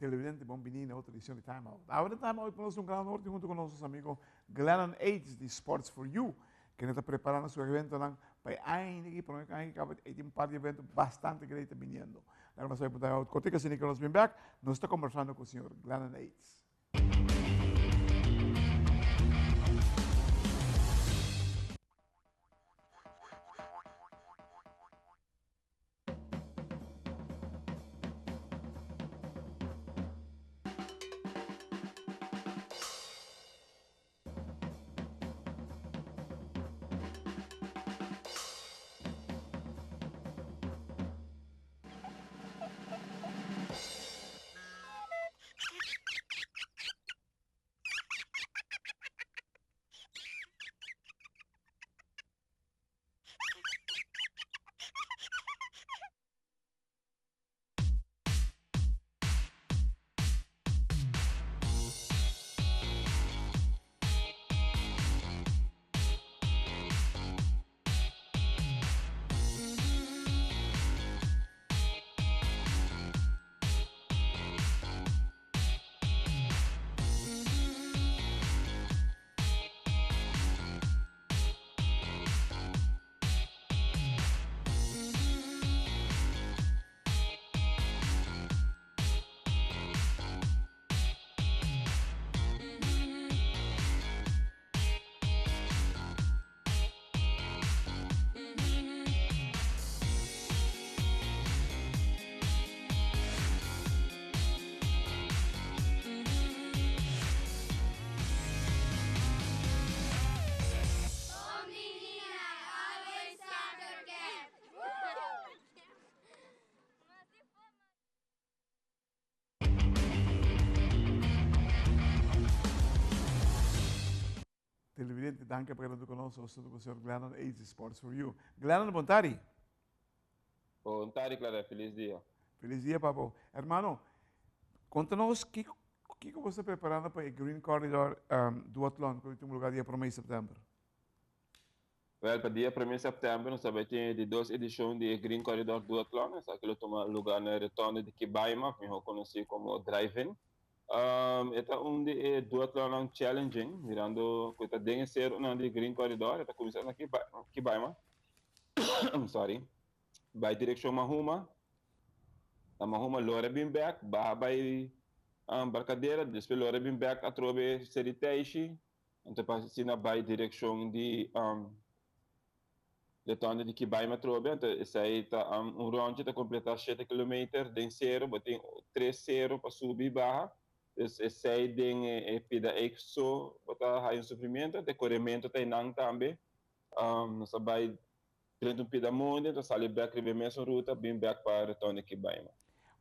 Televidente, bon bini na otro edicion di Time Out. Awe den Time Out nos un gran honor di hunto cu nos amigo Glennon Aids di Sports for You, kende ta preparando su eventonan pa e aña aki, prome aña aki caba e tin un par di evento bastante great ta biniendo. Laga nos bay pa Time Out cortico asina cu nos bin bek, nos ta conversando cu señor Glennon Aids. Televidente, danki pa keda ku nos. Nos ta ku señor Glennon Aids di Sports for You. Glennon, bon tardi. Bon tardi, Clara. Feliz dia. Feliz dia, papo. Hermano, konta nos kiko kiko bo ta preparando pa e Green Corridor um, Duathlon ku tin lugar dia prome di sèptèmber. Wèl, pa dia prome di sèptèmber nos ta bai tin di dos edishon di e Green Corridor Duathlon. Esaki lo tuma lugar na e rotonde di Kibaima, mihó konosí komo Drive-In. E ta un di e duatlonnan challenging, mirando ku e ta den e serunan di Green Corridor, e ta kuminsá na Kibaima, sorry, bai direkshon Mahuma, na Mahuma lora bin bèk, baha bai Barcadera, despues lora bin bèk atrobe Seri Teishi, anto pa asina bai direkshon di Retorno di Kibaima atrobe, anto esei ta un rondje ta completa shete kilometer den sero, bo tin tres sero pa subi y baha, dus esei den e pida eik so bo ta haya un sufrimiento, anto e coremento ta einan tambe, nos a bai drenta un pida mondi, anto sali bek riba e mesun ruta bin bek pa retorno di Kibaima.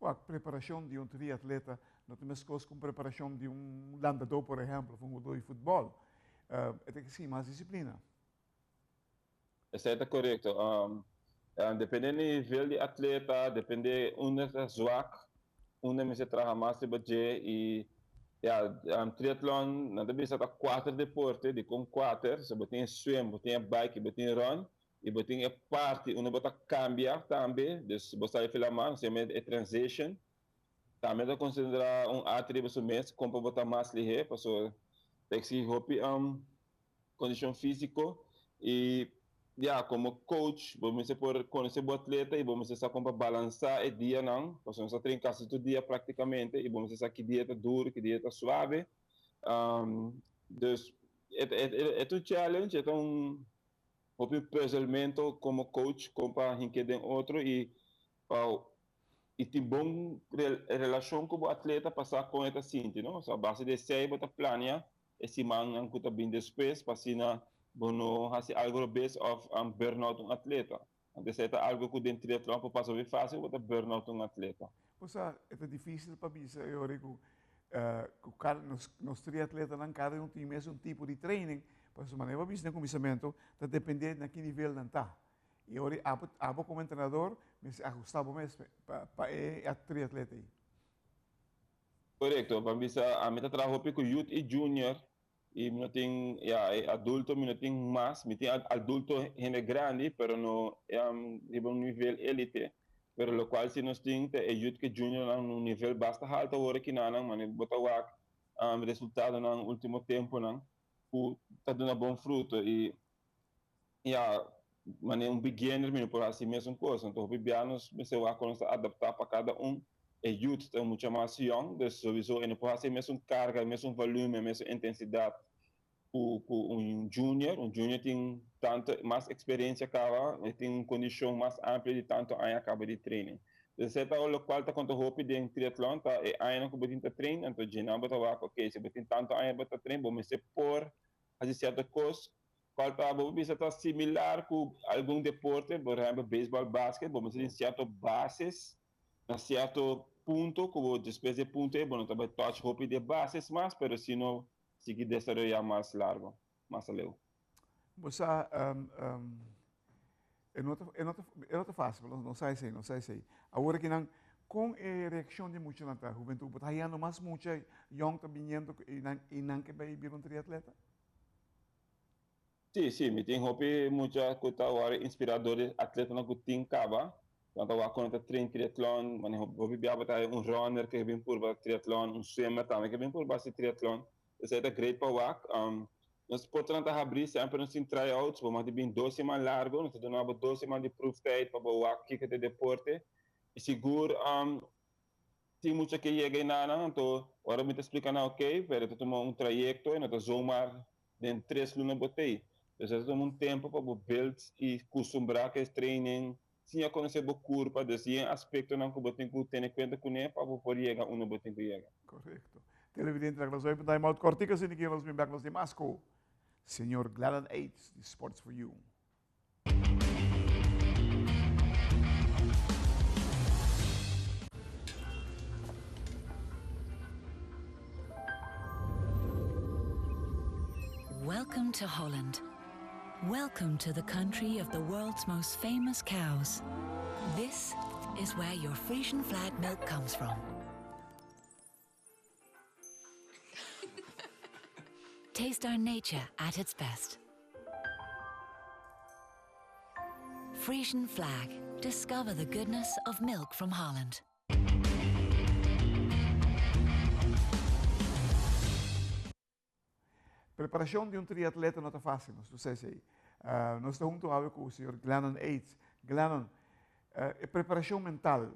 Wak, preparacion di un triatleta no ta mescos cu un preparacion di un landador por ehempel of un jugador di futbol, e ta exigi mas disciplina. Esei ta korekto. Depende nivel di atleta, depende unda ta zwak, unda mester traha mas riba dje i ya, triatlon nan ta bisa ta kuater deporte, dikon kuater? So bo tin e swim, bo tin e bike i bo tin run i bo tin e parti unda bo ta kambia tambe, dus bo sa e filaman, nos yama e transition. Tambe ta konsidera un arte riba su mes kon pa bo ta mas lihé pasobra ta eksigi hopi Kondishon físiko i ya komo coach bo mester por konosé bo atleta i bo mester sa kon pa balansá e dianan pasobra nos ta train kasi tur dia praktikamente i bo mester sa ki dia ta duru ki dia ta suabe. Dus e e ta un challenge e ta un hopi pùzelmento komo coach kon pa hink'é den otro i pa i tin bon relashon ku bo atleta pa sa kon e ta sinti no. So a base di esei bo ta plania e simannan ku ta bin despues pa asina bo no hasi algu robes òf burnout un atleta. Anto esei ta algu ku den triatlon por pasa hopi fásil, bo ta burnout un atleta. Bo sa, e ta difísil pa bisa e ora ku ku kada nos nos triatletanan kada un tin mes un tipo di training, pasobra manera bo a bisa den kuminsamentu ta dependé na ki nivel nan ta. I ora abo abo komo entrenador mester ahustá bo mes pa pa e triatleta ei. Korekto, pa bisa ami ta traha hopi ku youth i junior i mi no tin ya e adulto mi no tin mas, mi tin adulto hende grandi pero no riba un nivel elite. Pero locual si nos tin ta e youth cu juniornan na un nivel basta halto awor aki nan, mane bo ta wak resultadonan ultimo temponan cu ta duna bon fruto y ya mane un beginner mi no por haci mesun cos. Anto hopi bia nos mester wak con nos ta adapta pa cada un. E youth ta mucha mas yong, dus sowiso e no por haci e mesun carga, e mesun volume, e mesun intensidad ku ku un junior, un junior tin tanto mas experiencia caba, e tin un condicion mas amplio di tanto aña caba di training. Entonces e ta locual ta conta hopi den triatlon ta e añanan cu bo tin ta train, anto djenan bo ta wak ok si bo tin tanto aña bo ta train bo mester por haci cierto cos cual ta bo por bisa ta similar cu algun deporte, por ehempel baseball, basket, bo mester tin cierto bases na cierto punto cu bo despues di e punto ey bo no ta bay touch hopi di e bases mas pero sino sigui desaroyá mas largo, mas aleu. Bo sa, e no ta, e no ta, e no ta fácil, no sa esei, no sa esei. Awor aki nan, kon e reakshon di muchanan ta, hubentud? Bo ta hayando mas mucha yòn ta biniendo i nan, i nan ke bai bira un triatleta? Sí, sí, mi tin hopi mucha ku ta wòrdu inspirá dor di atletanan ku tin kaba. Nan ta wak ku nan ta train triatlon, manera hopi bia bo ta haya un runner ke bin purba triatlon, un swimmer tambe ke bin purba hasi triatlon. Esei ta great pa wak. Nos portanan ta habrí, semper nos tin tryouts, bo mag di bin dos siman largu, nos ta duna bo dos siman di proeftijd pa bo wak kiko ta e deporte. I sigur tin mucha ke yega enanan, anto ora mi ta splika nan ok, pero ta tuma un trayekto, e no ta zomaar Den tres luna bo t'ei. Pues ta tuma un tempo pa bo build y custumbra cu e training, siña conoce bo curpa, dus yen aspectonan cu bo tin cu tene cuenta cune pa bo por yega unda bo tin cu yega. Correcto. Televidente nan nos hoy time out cortico asina ki nos bin bek nos di mas cu Señor Glennon Ates di Sports for You. Welcome to Holland. Welcome to the country of the world's most famous cows. This is where your Frisian flag milk comes from. Taste our nature at its best. Frisian flag. Discover the goodness of milk from Holland. Preparacion di un triatleta no ta facil, nos tur sa esey. Nos ta hunto awe cu señor Glennon Ates. Glennon, e preparacion mental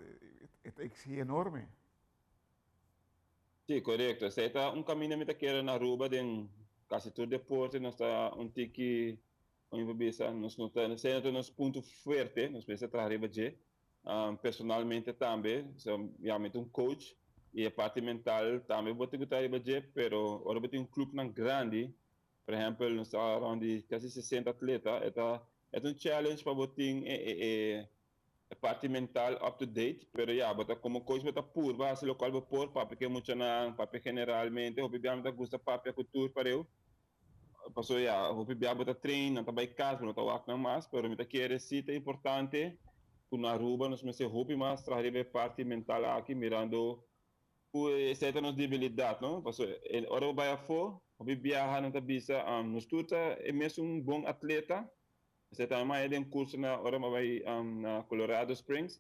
e ta exigi enorme. Sí, corecto. Esey ta un caminda mi ta kere na Aruba den casi tur deporte nos ta un tiki, como mi por bisa, nos no ta, esey no ta nos punto fuerte, nos mester traha riba dje. Personalmente tambe, so ya mi ta un coach y e parti mental tambe bo tin cu ta riba dje, pero ora bo tin un clubnan grandi, por ehempel nos ta around di casi sesenta atleta, e ta e ta un challenge pa bo tin e e e parti mental up to date, pero ya bo ta como coach bo ta purba haci locual bo por, papia cu e muchanan, papia generalmente, hopi bia mi ta gusta papia cu tur pareu, Pasobra ya, hopi bia bo ta train, nan ta bai kas, bo no ta wak nan mas, pero mi ta kere si ta importante ku na Aruba nos mester hopi mas traha riba e parti mental aki mirando ku esei ta nos debilidat, no? Pasobra ora bo bai afó, hopi biaha nan ta bisa nos tur ta e mesun bon atleta, esei tambe mi haya den kurso na ora mi a bai na Colorado Springs,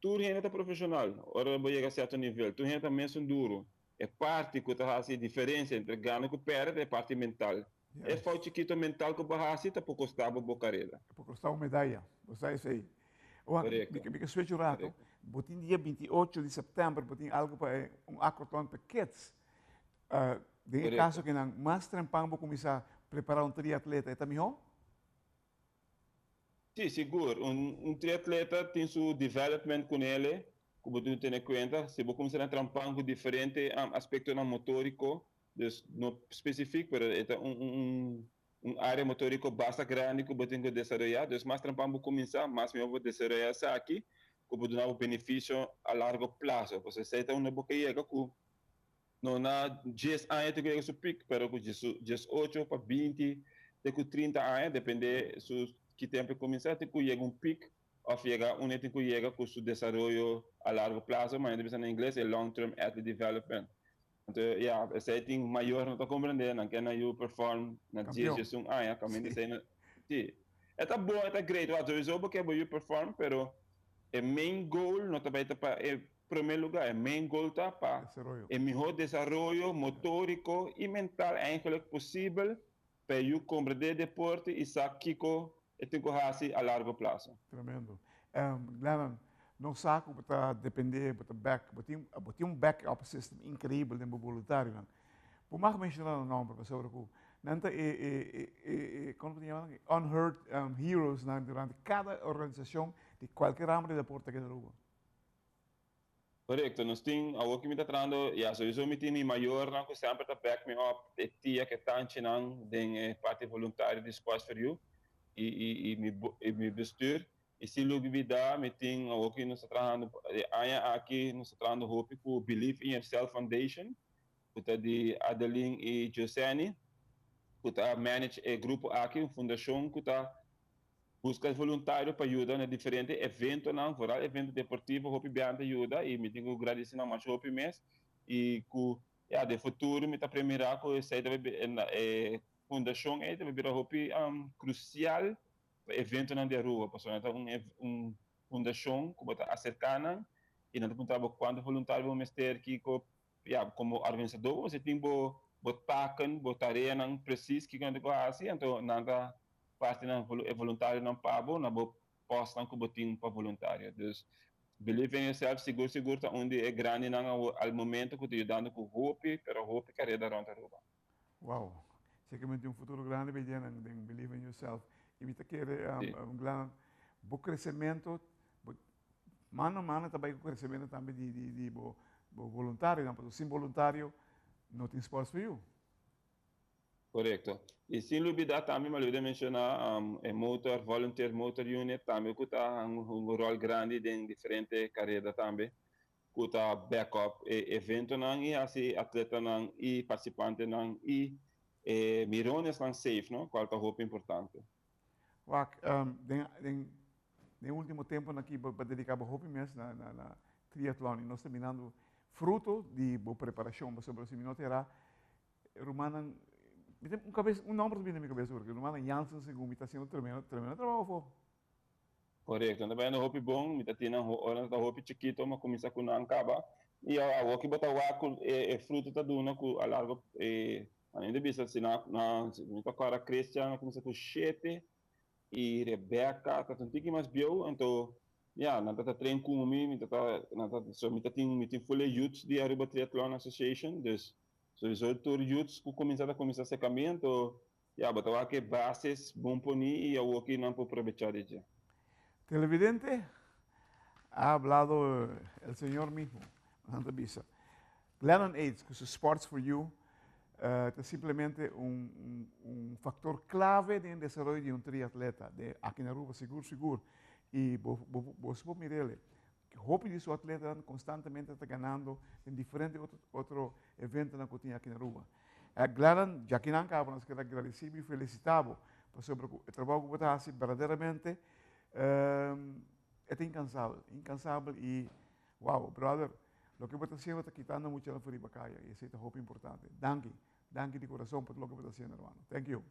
tur hende ta profeshonal ora bo yega sierto nivel, tur hende ta mesun duru. E parti ku ta hasi e diferensia entre gana ku pèrdè ta e parti mental. E fout chikito mental ku bo hasi ta por kosta bo bo karera. E por kosta bo medaya. Bo sa esei. Owak, mi ke switch un rato. Bo tin dia 28 di sèptèmber bo tin algu pa e un aquathon pa kids. Den e kaso ku nan mas trempan bo kuminsá prepará un triatleta e ta mihó? Sí, sigur. Un triatleta tin su development ku nele ku bo tin ku tene kuenta. Si bo kuminsá na trampan ku diferente aspektonan motóriko, dus no spesifik, pero e ta un un área motóriko basta grandi ku bo tin ku desaroyá. Dus mas trampan bo kuminsá, mas mihó bo desaroyá esaki ku bo duna bo benefisio a largo plaso. Pasobra esei ta unda bo ke yega ku No na dies aña te ku yega su pik, pero ku diesocho pa binti te ku trinta aña, depende su ki tempu e kuminsá, te ku yega un pik òf yega unda e tin ku yega ku su desaroyo a largo plaso, manera ta bisa na ingles e long term athlete development. Anto ya, esei tin mayor no ta komprendé, nan ke nan yu perform na dies, diesun aña, kaminda esei no, si. E ta bon, e ta great, wak, souiso bo ke bo yu perform, pero. E main goal no ta bay ta pa e prome lugar, e main goal ta pa Desaroyo. E miho desaroyo motorico y mental eigenlijk posibel pa e yu comprende deporte y sa kico e tin cu haci a largo plazo. Tremendo. Glennon, nos sa cu bo ta depende, bo ta back, bo tin, bo tin un back-up system increibel den bo boluntarionan. Bo mag menciona nan nomber pasobra cu nan ta e, e, e, e, e, como bo ta yama nan? Unheard heroes nan durante cada organisacion di cualkier ramo di deporte aki na Aruba. Korekto, nos tin, awor ku mi ta trahando, ya, souiso mi tin mi mayornan ku semper ta back me up, e tia ku e tanchinan den e parti voluntario di Sports for You i i i mi i mi bestuur. I sin lubida mi tin, awor ku nos ta trahando, e aña aki nos ta trahando hopi ku Believe in Yourself Foundation, ku ta di Adeline i Joseni, ku ta manage e grupo aki, un fundashon ku ta buska voluntario pa yuda na diferente eventonan, vooral evento deportivo hopi biaha ta yuda y mi tin cu gradici nan masha hopi mes y cu ya den futuro mi ta premira cu esey ta bay e fundacion ey ta bay bira hopi crucial pa eventonan di Aruba pasobra nan ta un fundacion cu bo ta acerca nan y nan ta puntra bo cuanto voluntario bo mester kico ya como organisador bo mester tin bo bo taken bo tareanan precies kico nan tin cu haci anto nan ta parti nan e voluntarionan pa bo na bo postnan ku bo tin pa voluntario. Dus believe in yourself sigur sigur ta un di e grandinan awor al momento ku ta yudando ku hopi pero hopi kareda rònt Aruba. Wow! Sekermente un futuro grandi bay den den believe in yourself y mi ta kere Glennon bo crecemento bo mano a mano ta bay cu crecemento tambe di di di bo bo voluntarionan pasobra sin voluntario no tin Sports for You. Korekto. I sin lubidá tambe mi a lubidá menshoná e motor, volunteer motor unit tambe ku ta hunga un ròl grandi den diferente kareda tambe ku ta back up e eventonan i hasi atletanan i partisipantenan i e mironesnan safe no, kual ta hopi importante. Wak, den den den ultimo temponan aki bo a dediká bo hopi mes na na na triatlon i nos ta mirando fruto di bo preparashon pasobra si mi no ta erá Rumannan, mi tin un cabes, un nomber ta bini na mi cabes awor, rumannan Jansen segun mi ta haciendo tremendo, tremendo trabaho afo. Correcto, nan ta bayendo hopi bon, mi ta tin nan ora nan ta hopi chikito, mi a cuminsa cu nan caba, y awor ki bo ta wak cu e fruto ta duna cu a largo, a mi ta bisa si nan, mi ta acorda Christian a cuminsa cu shete, y Rebecca ta un tiki mas bieu, anto ya, nan ta ta train cu mi, mi ta ta, nan ta, so mi ta tin, mi tin full e youths di Aruba Triathlon Association, dus Sowieso tur youths ku kuminsá ta kuminsá sekamentu, ya bo ta wak e bases bon poní i awoki nan por probechá di dje. Televidente, ha hablado el Señor mismo, nan ta bisa. Glennon Aids ku su Sports for You ta simplemente un un factor clave den desaroyo di un triatleta, de aki na Aruba sigur sigur. I bo bo bo por mir'el. Hopi di su atletanan constantemente ta ganando den diferente otro otro eventonan cu tin aki na Aruba. Glennon, djakinan caba nos keda gradeci bo y felicita bo pasobra cu e trabao cu bo ta haci berdaderamente e ta incansabel, incansabel y wow, brother, loke bo ta haciendo ta kitando muchanan for riba caya y esey ta hopi importante. Danki, danki di corazon pa loke bo ta haciendo hermano. Thank you.